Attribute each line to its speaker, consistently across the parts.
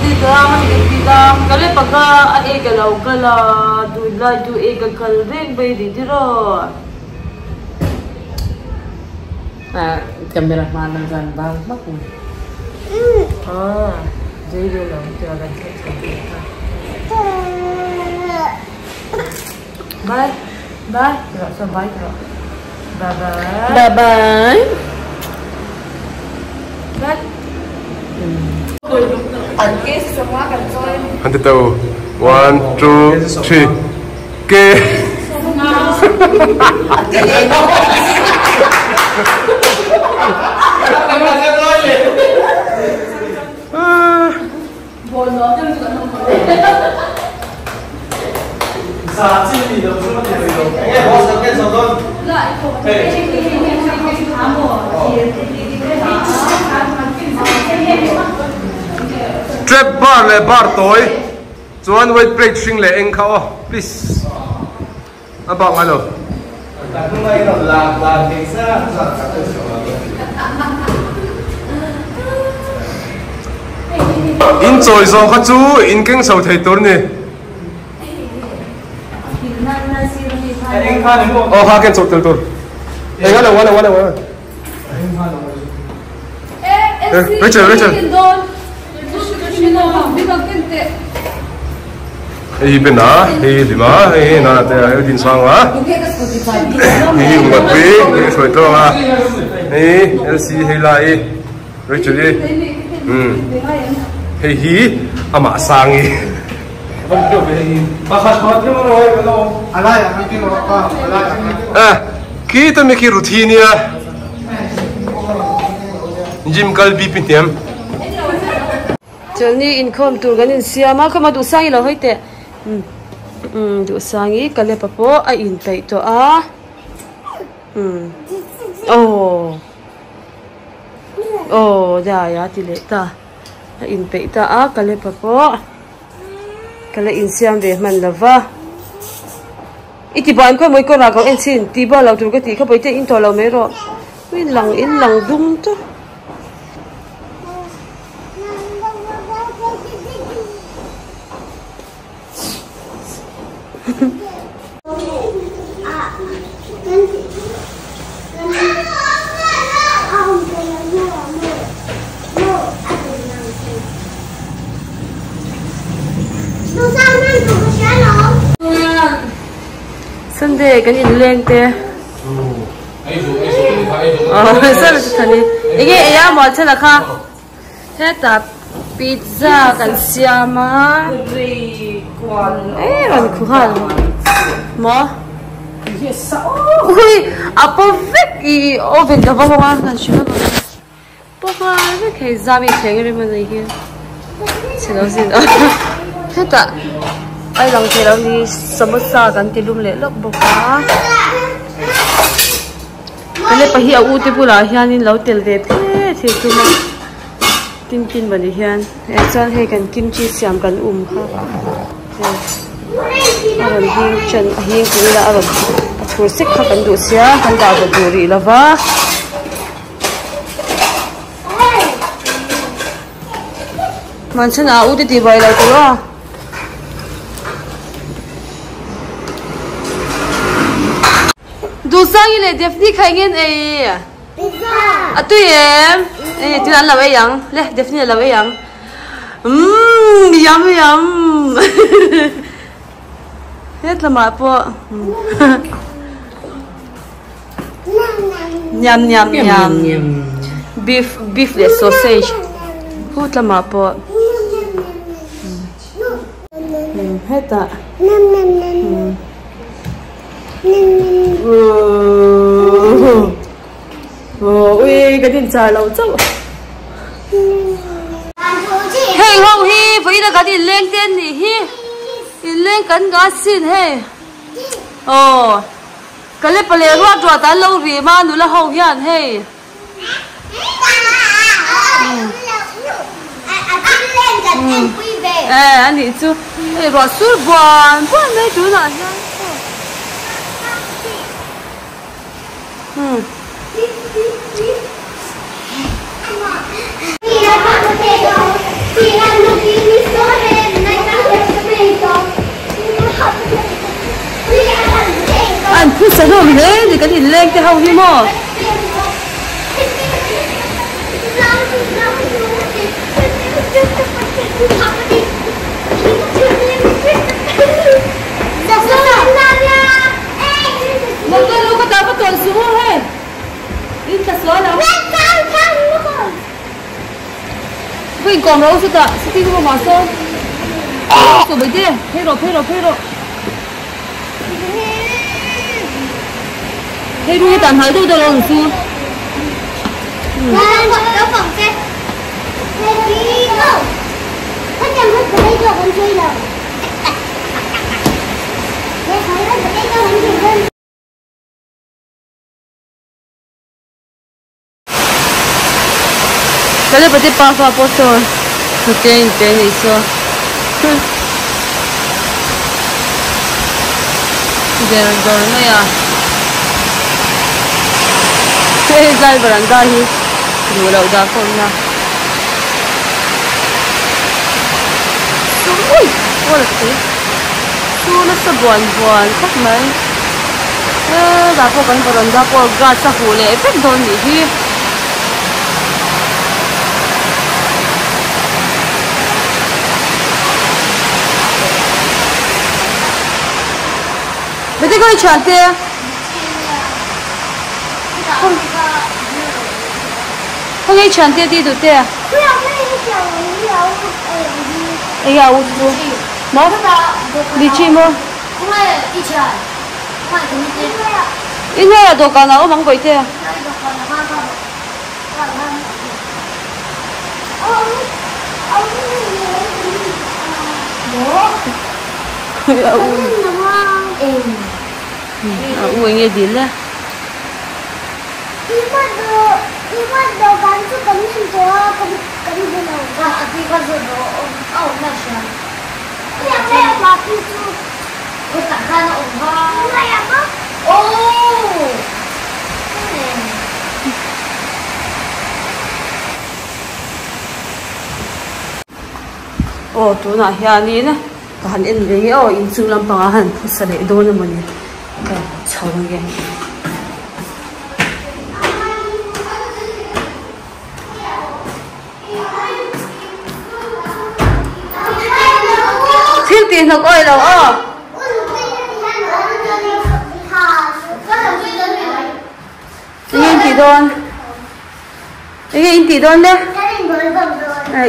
Speaker 1: ti dang ani ka ti dang ka le paka a ek a lo kal a tunlai chu ek a kal reng mai ni tiraw.
Speaker 2: Ah camera hma lam chuan bang hmak mai.
Speaker 1: Ah zei ve lo tia kan thlen chho ve kha. Bye bye rawh chuan bye rawh. Bye bye.
Speaker 2: Bye bye.
Speaker 1: Bye.
Speaker 3: Han ti tau 1 2 3 ke. Trap bar leh bar tawi chuan weight plate hring leh eng kha aw please a bak ngai lo. In chawi zawh kha chu in keng chho thei tur ni. Aw kha ken chho tel tur. Eng a lo a lo a lo a. Rachel Rachel. Hei hi Ben a, hei hi Lima, hei hi Nana te a, hei Din Sang a, hei hi Umatpui, hei hi Hruai Tluang a, hei hi Elsie, hei Lai, Rachel i, hei hi amah Sangi. Khi ta mi khi Ruthi nia gym kal BP hniam.
Speaker 1: Chawlhni inkhawm tur kan insiam a, khawma Duhsangi lo hawi teh. Umm Duhsangi Kalepa pawh a inpeih tawh a. Umm aw aw dai a ti leh ta. A inpeih ta a Kalepa pawh ka la insiam ve hman lo va. I ti ban khawi mawi kawrah ka en chhin ti bal lo tur ka tih kha pawite in tawh lo mai rawh. In lang in lang dum tawp. Sunday kan in leng te enge ei a mual chhan a kha hetah pizza kan siam a e rawn khu nghal maw ui a paw vek i oven ka va hawng a kan hre vek ang. Pawha vek hei zam hi thleng rem a nei hi chhe lo zin a hetah a lang thei lo ni samosa kan ti lum leh lawk bawk a kalepa hi a u te bulah hianin lo tel ve phet hi tum a tin tin bani hian eh chuan hei kan kimchi siam kan um kha hei a rawn hing ṭan a hing tih ila a rawn a chhur sek kha kan duh sia kan dah vawt duh rih lo va. Manchhana a u te tih buai lo tur aw. Duhsangi leh Daphne kha eng nge an ei? A tui em? E tin an lo ei ang. Le Daphne a lo ei ang. Umm yum yum. Hetlamah pawh. Niam niam niam beef beef leh sausage hut lamah pawh hetah ui kan inchar lo chauh hei ho hi vawiin a kan inleng te an nih hi inleng kan nghah sin hei aw. Ka le pale ruat ruat an lo rim a nula ho hian hei. E a nih chu hei ruah sur buan buan mai tunah hian. hlawm hle ni kan inleng te ho hi maw. Vui kawm ro chutah sitting room ah sawn saw mai te phei rawh phei rawh phei rawh hei ru hi tan hnai deuh deuh lo ang chu. Kalapati pa fa pawh saw hnute a inpe a nih saw der dawr mai a hei tlai varanda hi duh loh dah khawmna ui aw la tui chu nasa buan buan khawp mai hetah pawh kan varanda pawh grass a huh leh vek dawn nih hi. Bete kawng i thian te. Kawng i thian te ti duh te. Enge a u chu? Maw? Lychee maw? I hnuaiah dawhkan ah awm ang vawi te. A u eng nge dil le? Aw tunah hianin ka han en ve nge aw inchung lampangah han phusa leh dawn emawni ka chho nge. Thil tih hnawk awih lo aw. Enge in tih dawn? Enge in tih dawn le?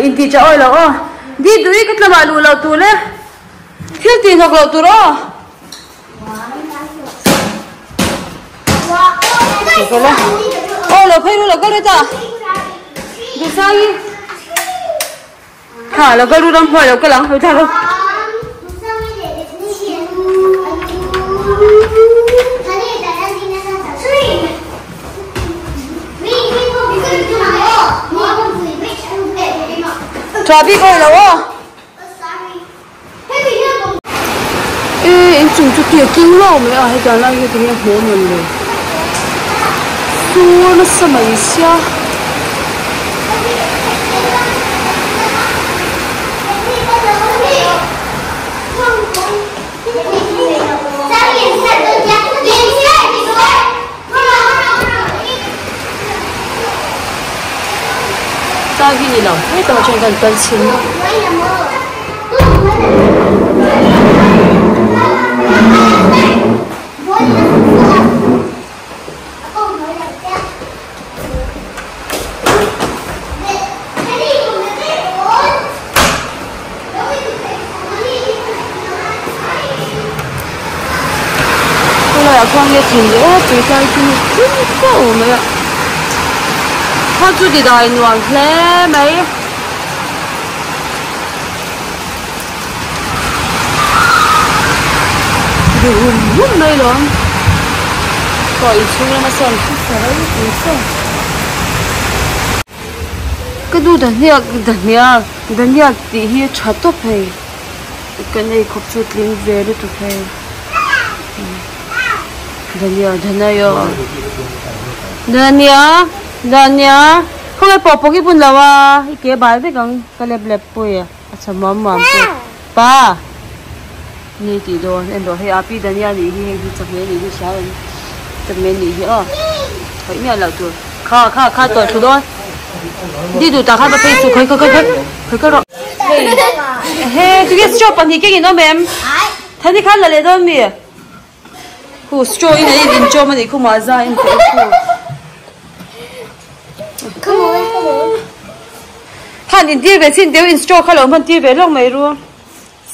Speaker 1: In tih tha awih lo aw. Di duh i ka tlamah luh loh tur le. Thil tih hnawk loh tur aw. Aw lo phei ru lo kal ru ta Duhsangi ha lo kal ru ramhuai lo kal ang lo thla lo Tha bik awi lo aw. E inchung chu tui a king lo mai a hetiang lai hi tinge hmuh a nawn le sur nasa mai sia. Tlai hi ni lo hetah chuan kan kal chhin a. Khawlaiah khuan nge thing leh aw tui tlai chu thim fo mai a khaw chu ti dai nuam hle mai. Duh hum hum mai lawm pawh inchhung lama sawn hmasa rei pui sawn. Ka nu dahniak dahniak dahniak tih hi a tha tawp hei kan ei khawp chu tling ve lutuk hei dahnia dahnaio dahnia dahnia khawnge pawh pawk i bun lo a i ke bal vek ang ka lep lep pui a. A chha muam muam pawh pa ni tih dawn en rawh hei api Dania nih hi hei hi chawhmeh nih hi hria em. tam mai anih hi aw khawih miah loh tur kha kha kha tawlh thlu dawn di duh tah khan va phei suh khawi khawi khawi khawi khawi rawh hei he tinge straw pahnih keng in awm em thani khan la leh dawn mi Khu straw in an in chawm anih khumah za in teh khu. Khan in tir ve chin teu in straw kha lo hman tir ve lawk mai ru.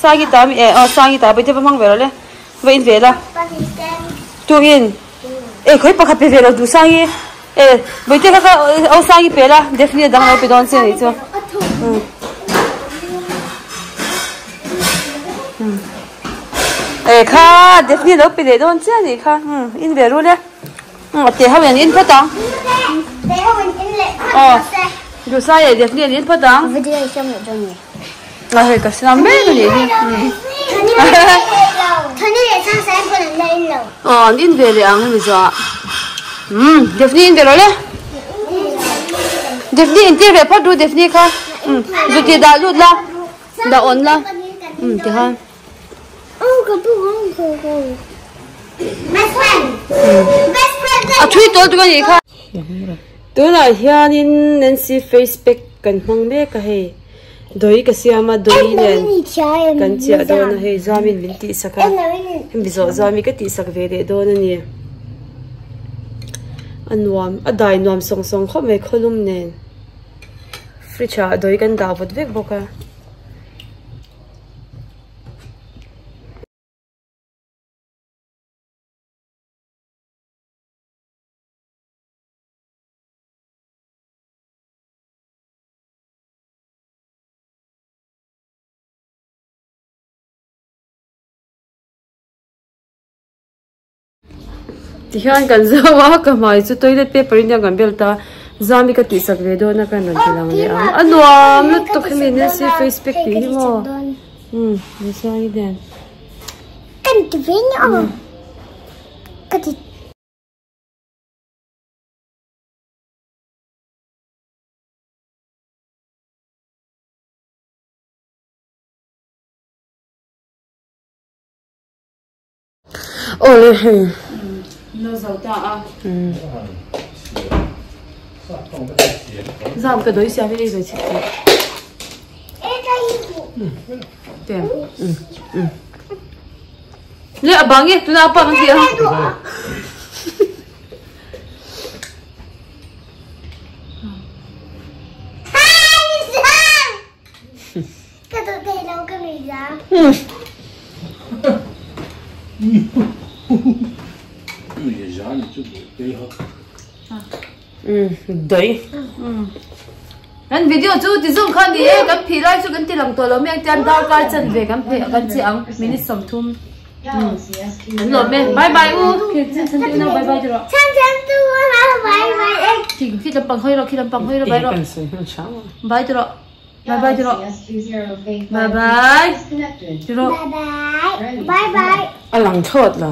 Speaker 1: Sangi ta mi e aw sangi ta pawh te va hmang ve rawh le. Va in ve la. Tu in e khawi pakhat pe ve lo duh sangi e bawihte kha kha aw sangi pe la definitely dang lo pe dawn che anih chu. E kha Daphne lo pe leh dawn chiah anih kha umm in ve rul e umm a teh ho in an in phawt ang aw Duhsai leh Daphne an in phawt ang a hei ka siam mek anih hi aw an in ve leh ang hemi zawh ah umm Daphne in ve rawh le Daphne in tir ve phawt ru Daphne kha umm zutih dah lut la dah awn la umm tikhan. A thui tawl tuk a nih kha. Tunah hianin Nancy face pack kan hmang mek a hei. Dawi ka siam a dawi nen kan chiah dawn a hei Zamin min tihsak a. Hemi zawh Zami ka tihsak ve leh dawn a ni. A nuam a dai nuam sawng sawng khawp mai khawlum nen. Fridge ah dawi kan dah vawt vek bawk a. Tihian kan zo a ka hmai chu toilet paper in hian kan bel ta zami ka tihsak ve dawn a ka rawn ti lang leh ang a nuam lutuk hemi Nancy face pack tih hi maw umm Nancy hian
Speaker 4: kan ti ve ni aw ka ti
Speaker 1: Aw le hei. No zo ta a. Zam ka doi siam hi ei ve chhit tih. Tem. Le a bang e tuna a pa kan ti a.
Speaker 4: Ka duh thei lo ka ngei za.
Speaker 1: Doi. Kan video chu ti zawng kha ni e kan phih lai chu kan ti lang tawh lo mai ang tian darkar chan ve kan pheh kan che ang minute 30. An lawm e bye bye u chan chan tu bye bye ti rawh.
Speaker 4: Chan chan tu bye bye.
Speaker 1: Khi khi lampang hawi rawh khi lampang hawi rawh bye rawh. Bye ti rawh. Bye bye ti rawh. Bye bye ti rawh.
Speaker 4: Bye bye. Bye bye.
Speaker 2: A lang thlawt lo.